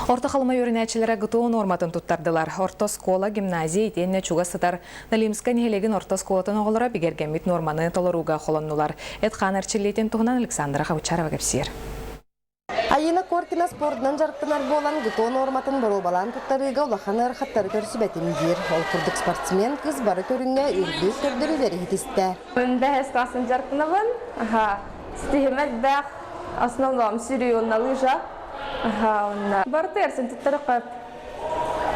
Орто Халыма үөрэнээччилэрэ ГТО нуорматын туттардылар. Орто оскуола, гимназия итиэннэ чугас сытар Налимскай нэһилиэгин орто оскуолатын оҕолоро бигэргэммит нуорманы толорууга холоннулар. Эт-хаан эрчиллиитин туһунан Александра Хабычарова кэпсиир. Айыына Коркина спордунан дьарыктанар буолан ГТО нуорматын боруобалаан туттарыыга улахан ыарахаттары көрсүбэтим диир. Ол курдук спортсмен кыз бары көрүҥҥэ үрдүк көрдөрүүлэри ситистэ. Мин бэһис классын дьарыктанабын. Аха, ситиһим элбэх. Основном сүүрүү уонна лыжа. Аха, уонна барыта эрсэн туттар көп.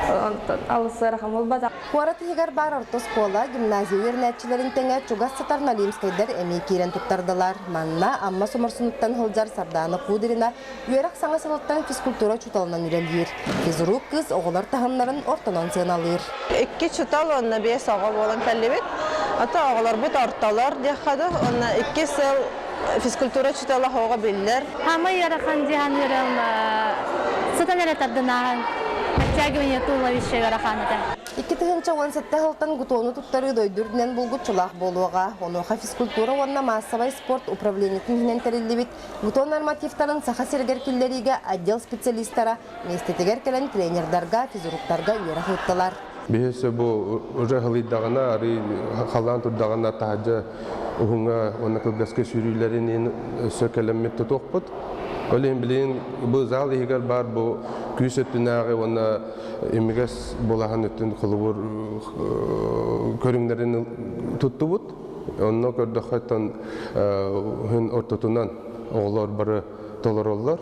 Онтон алыс ыарахан буолбатах. Куорат иһигэр баар орто оскуола, гимназия үөрэнээччилэрин тэҥэ чугас сытар Налимскайдар эмиэ киирэн туттардылар. Манна Амма Соморсунуттан сылдьар Сардаана Кудрина үөрэх саҥа сылыттан физкультура учууталынан үлэлиир. Физрук кыыс оҕолор таһымнарын ортонон сыаналыыр. Икки учуутал уонна биэс оҕо буолан кэллибит. Ото оҕолорбут ортолор диэххэ дуу. Уонна икки сыл физкультура учуутала оҕо биллэр. Хаамай ыарахан дьиһан ыарам сытан эрэ тардынааһын оттягивание туловища ыарахан этэ. 2017 сылтан гутону туттарыы дойду үрдүнэн булгуччулаах буолуоҕа. Онуоха физкультура уонна маассабай спорт управлениетын иһинэн тэриллибит гутон нормативтарын Саха сиригэр киллэриигэ отдел специалистара миэстэтигэр кэлэн тренердарга, физруктарга үөрэх ыыттылар. Биһиэсэ бу уже халыйдаҕына, арый халлаан турдаҕына таһырдьа уһуҥа уонна кылгаска сүүрүүлэрин өссө кэлэммит тутуохпут. Ол иһин билигин бу зал иһигэр баар бу күүс өттүнээҕи уонна имигэс булаһын өттүн холобур көрүҥнэрин туттубут. Онно көрдөххө оттон күн ортотунан оҕолор бары толороллор.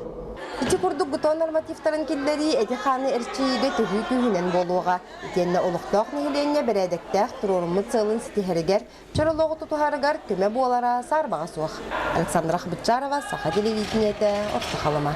Ити курдук ГТО нормативтарын киллэрии эти-хааны эрчийиигэ төһүү күүһүнэн буолуоҕа. Итиэннэ олохтоох нэһилиэнньэ бэрээдэктээх туруоруммут сыалын ситиһэригэр, чөл олоҕу тутуһарыгар көмө буолара саарбаҕа суох. Александра Хабытчарова, Саха телевидениетэ, Орто Халыма.